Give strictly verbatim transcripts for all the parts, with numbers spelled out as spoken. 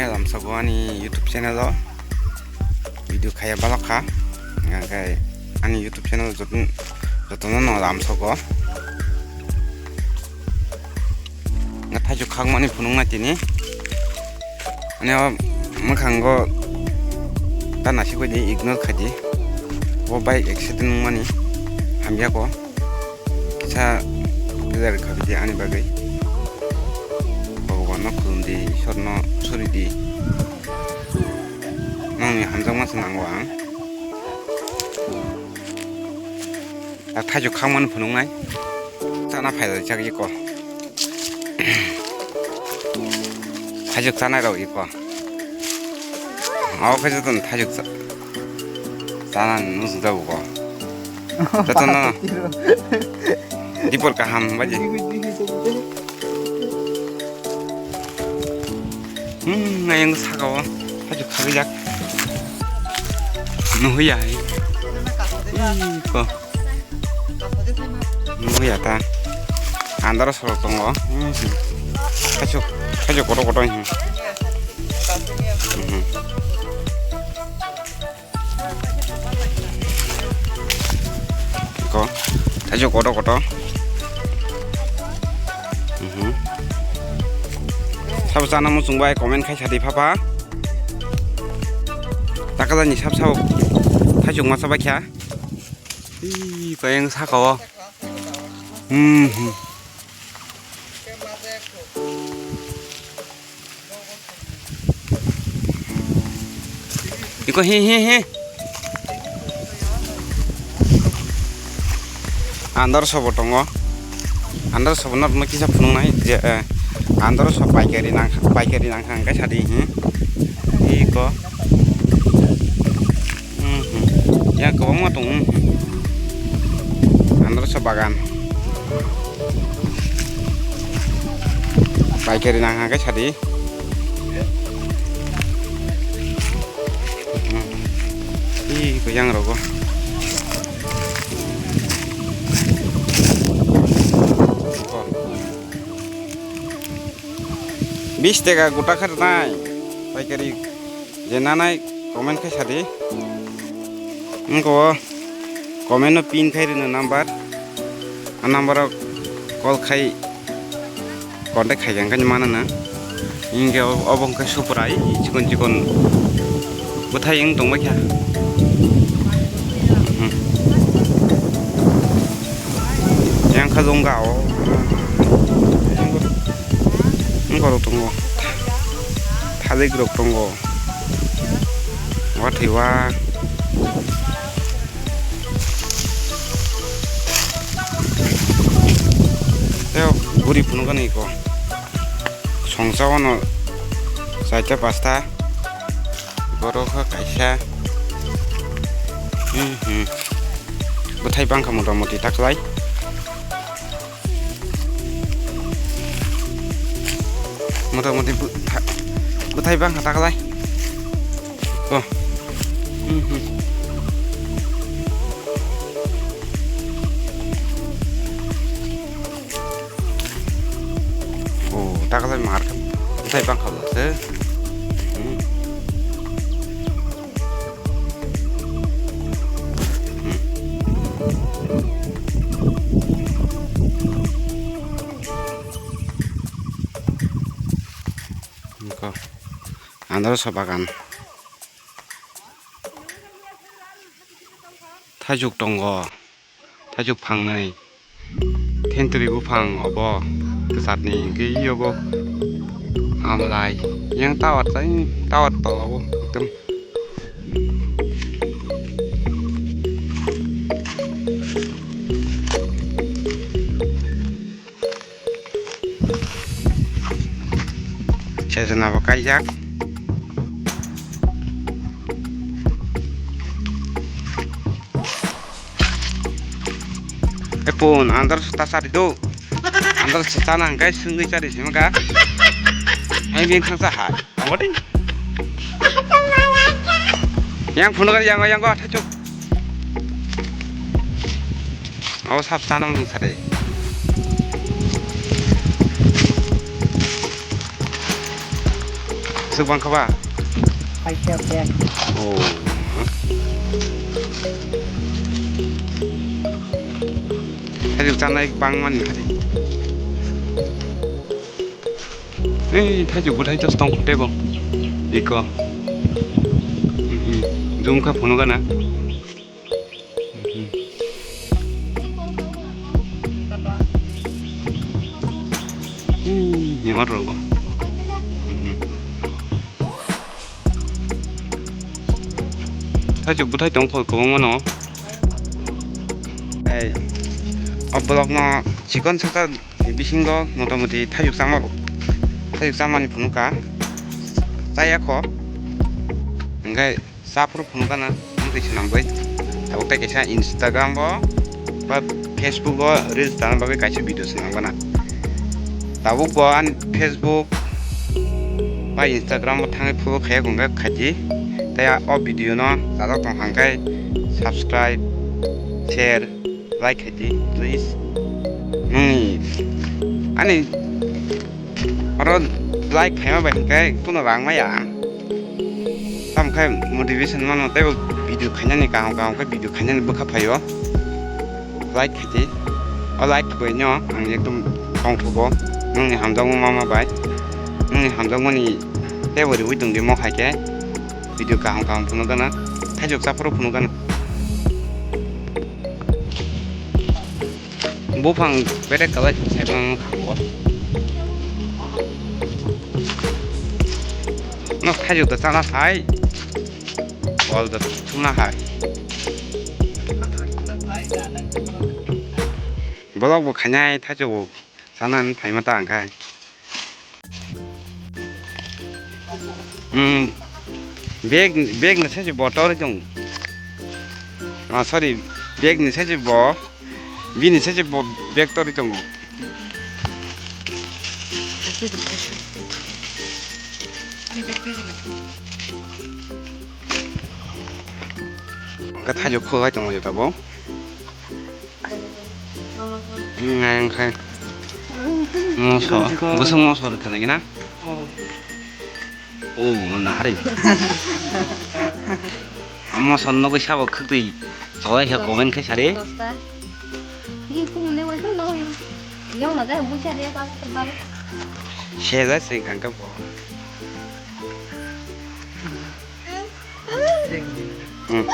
Lamsogo ani YouTube channel o video khaya balok kha. Hingkhe ani YouTube channel joto, jotono no lamsogo. Nga thaichuk khakmani phunuknai tini. Ani o mwkhango ta nasi koi di, ignore khai di. Bo bike accident wngmani hamya ko. Kisa clear kha bidi ani bagwi. Bhagwan no khulum di, Ishwar no suri di. Nongni hamjakma se nango ang. Thaichuk khakmani phunuknai. Chana phaida jak iko. Thaichuk chanai rok iko. Obo khe jotono thaichuk cha-, chana nung jago bo. Jotono dipor kaham baji. Hmm, ayang saka o thaichuk khakjak. Nuhuya hai. Iko. Nuhuya ta. Andaro sorok tongo. Hmm. Thaichuk, thaichuk kotor kotor. Hmm. Hmm. Ko, thaichuk kotor kotor. Mhm. Sabo chana muchung bai comment khai sadi phapa. Takajani sab sabo thaichuk masa bai kha. Ih, payang saka o. Mhm. Iko hi hi hi. Andar sobo tongo. Andar sobo no kisa phunuknai je, eh, andar sob paikari nang, paikari nang kha hingke sadi hi. Iko. Mhm. Ya, kwbangma tongo. Andar sa bagan. Paikari nang hingke sadi. Mhm. Ih, ko yang rogo. Bis teka gota khe rwnai. Paikari je nanai comment khai sadi. Wngkha o comment no pin khai rwno number. A number o call khai contact khai khe mano na. Hinkhe obo, obo wngkha supra, chikon chikon bwthai wng tongbai kha. Hmm. Yang kha jong ga o. Wngkha rok tongo. Thalik rok tongo. Wathiwa. Tei guri phunukgani iko. Songsa wano chaita pasta. Borok kha kaisa. Hmm, hmm. Bwthai bangkha motamoti taklai. Motamoti bwtha-, bwthai bangkha taklai. Oh. Hmm, hmm. Oh, taklai mar kha. Bwthai bangkha se. Hmm. Hmm. Niko. Andro sa bagan. Thaichuk tongo. Thaichuk phangnai. Thentwrwi buphang obo kwcharni hwnkhe obo amlai. Yang tower tai, tower tol obo ekdom. Sejana bo kaijak. Epon, andar ta sari do. Andar ta na hingkai sungwi sari sima ga. Hai bin khangsa hai. Wadi. Yang phunukar yang, yang go thachuk. Abo sab chana mung sare. Tuk bang kha ba? Hai khe bag. Oh. Hai tuk chanai bang mani hari. Ei, thaichuk bwthai just tong table. Iko. Mhm. Zoom kha phunuk gana. Mhm. Hmm, ni mat rogo. Mhm. Thaichuk bwthai tong kho kwbangma no. Ei, o vlog no chikon sakha. Ni bisingo motamoti thaichuk chama, thaichuk chamani phunukha, chaya kho, hingkhe chaphuru phunukha na, wngtwi swnamwi. Tabuk tei kaisa Instagram o ba Facebook o reels tana bagwi kaisa video swnamgana. Tabuk bo ani Facebook ba Instagram o thangwi follow khaiya hwnkhe khaidi, tei o video no chajak tong hwnkhe subscribe, share, like khaidi, please. Nungni ani oro like khaima bai hwnkhe kuno rang maya. Tamo khe motivation mano, teibo video khainani kaham kaham khe video khainani bwkha phaio. Like khaidi. O like bai no ang ekdom tongthogo. Nungni hamjakma mama bai. Nungni hamjakmani teibo riwi tongdi mo hai khe. Video kaham kaham phunukgana. Thaichuk chaphuru phunukgana. Buphang bedek kalai saimang khago. No thaichuk da chana hai. Bol da thuna hai. Bolok bo khainai thaichuk bo chana phaima ta angkhai. Hmm. Bag, bag ni size bo tori tong. Ah, sorry, bag ni size bo, bini size bo bag tori tong. Ka thajo khulai tong jota bo. Ngai wngkhe. Moso, bwswk moso rwkha nai na? Oh, na hari. Moso nugwi sabo khwtwi. Chawai khe comment khe sari. Sejak se kangka bo. Hmm.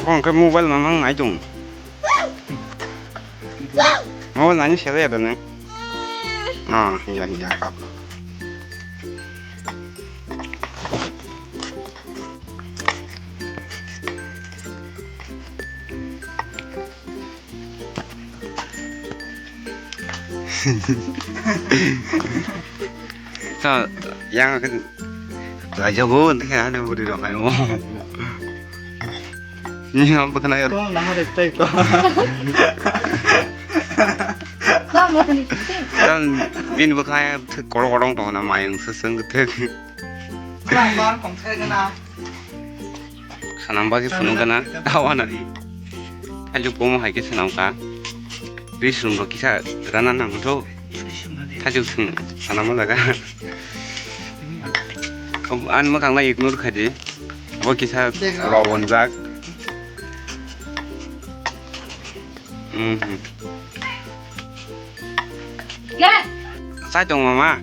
Kong khe mobile mamang nai tong. Mobile nani sele ya dane. Ah, ya ya. Ta yang kan raja go nanti kan ada budi dong kayo. Ini apa kena ya? Kau nama respect kau. Kan bin bukan ya korong korong dong nama yang seseng gitu. Swnam bagwi phunukgana, tawana di. Thaichuk pomo hai khe swnamkha. Bini swnam rok kisa rana nang tho. Thaichuk swnam sana mo jaga. Ani mwkhang no ignore khai di. Bo kisa rok wanjak. Mhm. Chai tong mama.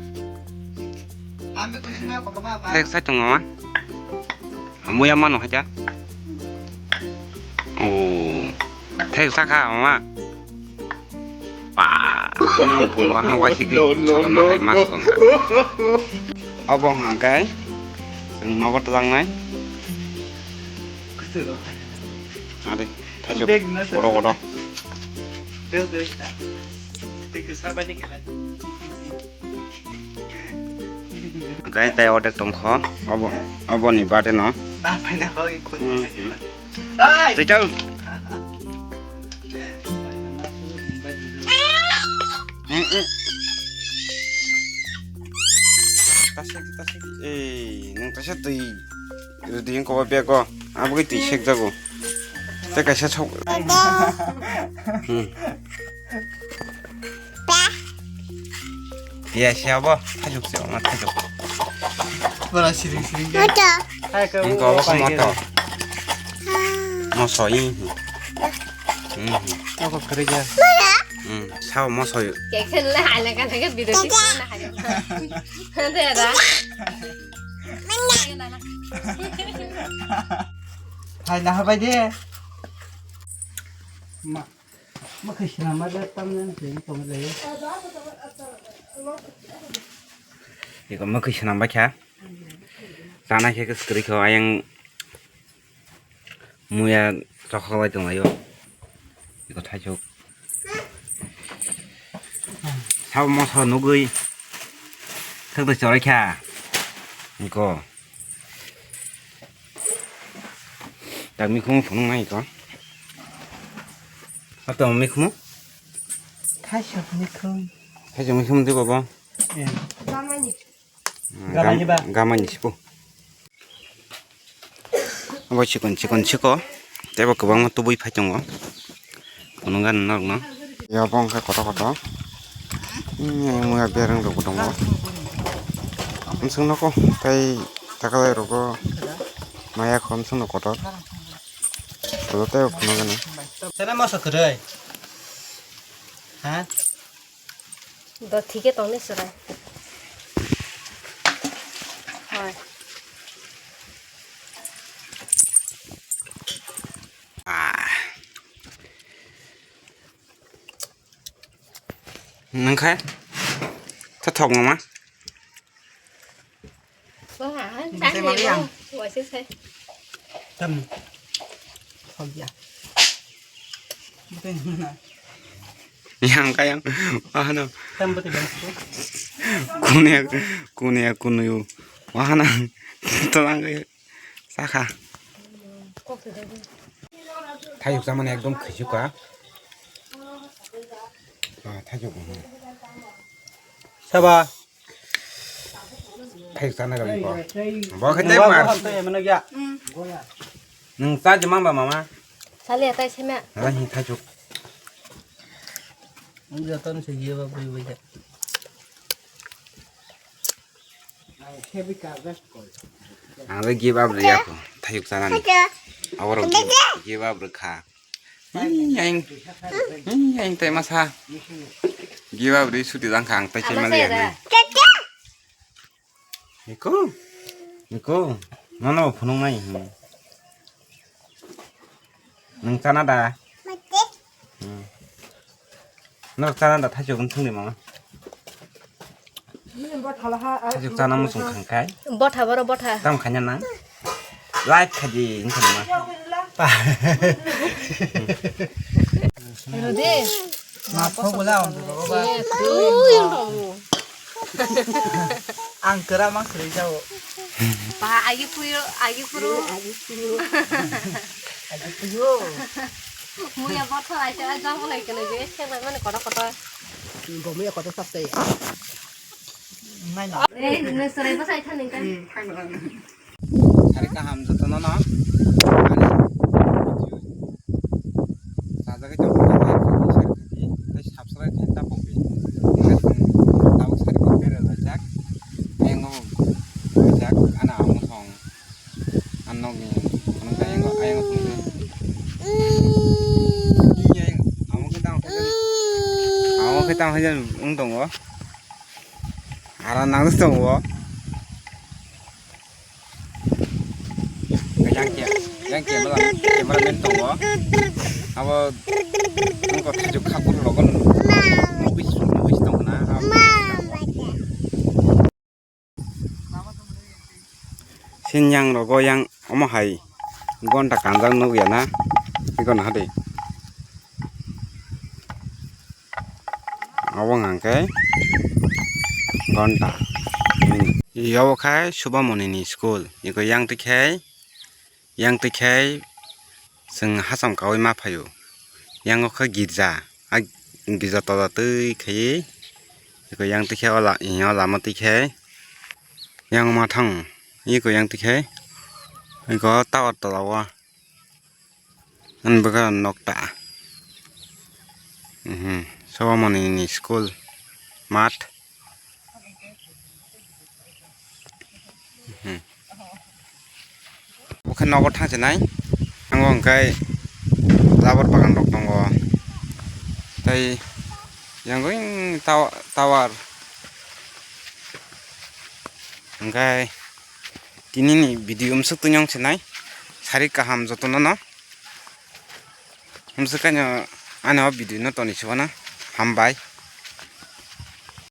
Thek sai tong mama. Muya mano haja. Oh. Thek saka mama. Pa. Wah, wah, sih. No, no, no, no. Mas kong. Abang hakai. Nogo tlangnai. Ade. Thajok. Bag na sa. Oro, oro. Bag, bag. Thank you, sir. Bye, thank you. Guys, tai order tongkho. Abo, abo ni birthday no. Ba, pai na, bai, bai. Hmm. Ai! Tei chal. Hmm, hmm. Tasik, tasik. Eh, nang tasik tei. Rwdi wngkha o bag o, abo khe twi sekjago. Tei kaisa sok. Hmm. Ya, se abo, thajok se, ma thajok. Bara siring siring ke. Moto. Hai ke. Engko o obo khe pai ke moto. Moso, ih. Ih. Obo kwrwi ya. Ih, sao moso. Kekhen le hai le kan ke video tik na hai. Hande da. Hai na habai de. Ma. Mwkhwi swnam bai le tamni wngtwi tongwi lai o. Eko mwkhwi swnam bai kha. Chana khe kwswk kwrwi kha, ayang muya chokhoklai tonglaio. Eko thaisuk. Sabo moso nugwi thwktwi chorai kha. Eko. Tak mikhumu phunuk nai ko. Ato mikhumu? Thaisok mikhum. Thaisok mikhum de baba. Eh. Gamani. Gamani ba? Gamani sipo. Abo chikon chikon chiko. Tebo kwbangma tubui phai tongo. Phunukgani norokno. Yabo wngkha kotor kotor. Hmm, muya bereng rokbo tongo. Bwswk nokho tei takalai rogo maya khon swngo kotor. Kotor tei phunukgani. Chana moso kwrwi. Ha? Do thike tongni chwrai. Hoi. Ah. Nang khai? Tha thok mama. Wah, Nang khai tani mali bo. Ang. Wah, sih, sih. Tam. Thok ya. Betul mana? Yang kayang. Wah, no. Tam betul bang. Kunia, kunia, kunuyu. Wah, na. Tulang kaya. Sakha. Thayuk samani ekdom khichuk ka. Ah, thayuk. Saba. Thayuk sana gam ko. Bo khate mar. Nung sa jema ba mama. Sali atai sema. Ala hi thayuk. Ang jatan se ye ba bui bui. Ang le give up rwya kho, thayuk chanani. Aborok give, give up rwkha. Yang, yang, yang tai masa. Give up rwi suti jang kha ang tai chai mali ya. Niko, niko, nono phunuk nai. Nung chana da? Hmm. Nung chana da thajok wng thungni mama. Thajok chana muchung khangkai. Botha boro botha. Tam khanya nang. Like khaji wng thungni ma. Pa. Rudi. Ma phok bwla on rogo ba. Eh, tui on rogo. Ang kwra mang sri jao. Pa agi puyo, agi puru. Agi puyo. Muya botha ai ta jang lai kene je se mai mane koto koto. Bo muya koto sap tai. Nai na. Eh, ne srai ba sai thani kan. Sari kaham jotono no. Sajagwi tongkha, like khaidi, share khaidi, tei subscribe khaidi ta pokdi. Hingke chwng tabuk sari bo berajak, ayang bo berajak, ano amo song, ano nokni phunuk ta ayang, ayang phunuk ta. Amo khe tamo khe, amo khe tamo khe wng tongo, ara nang tongo. Yang ke, yang ke mala, cameraman tongo. Abo wngkha thajok kha buru rogo nugwi, nugwi tongna. Sin yang rogo yang omo hai gonta kanjak nugya na, ego na hadi. Obo hwnka khe gonta. Iyabo khai Subamoni ni school. Eko yang twi khai, yang twi khai chwng hacham kaui ma phaio. Yang o khe girja. A girja tola twi khai. Eko yang twi khai o la, o lama twi khai. Yang ma thang. Eko yang twi khai. Eko tower tola o. Ani bwkha nokta. Mhm. Sobamoni ni school mat. Hmm. Bokhe nogo thang chinai. Ang hwnkhe rubber bagan rok tongo. Tei yang tower. Hwnkhe tinini video mwswk twi nong chinai. Sari kaham jotono no. Hamswk kaino ani o video no toni sibana. Hambai.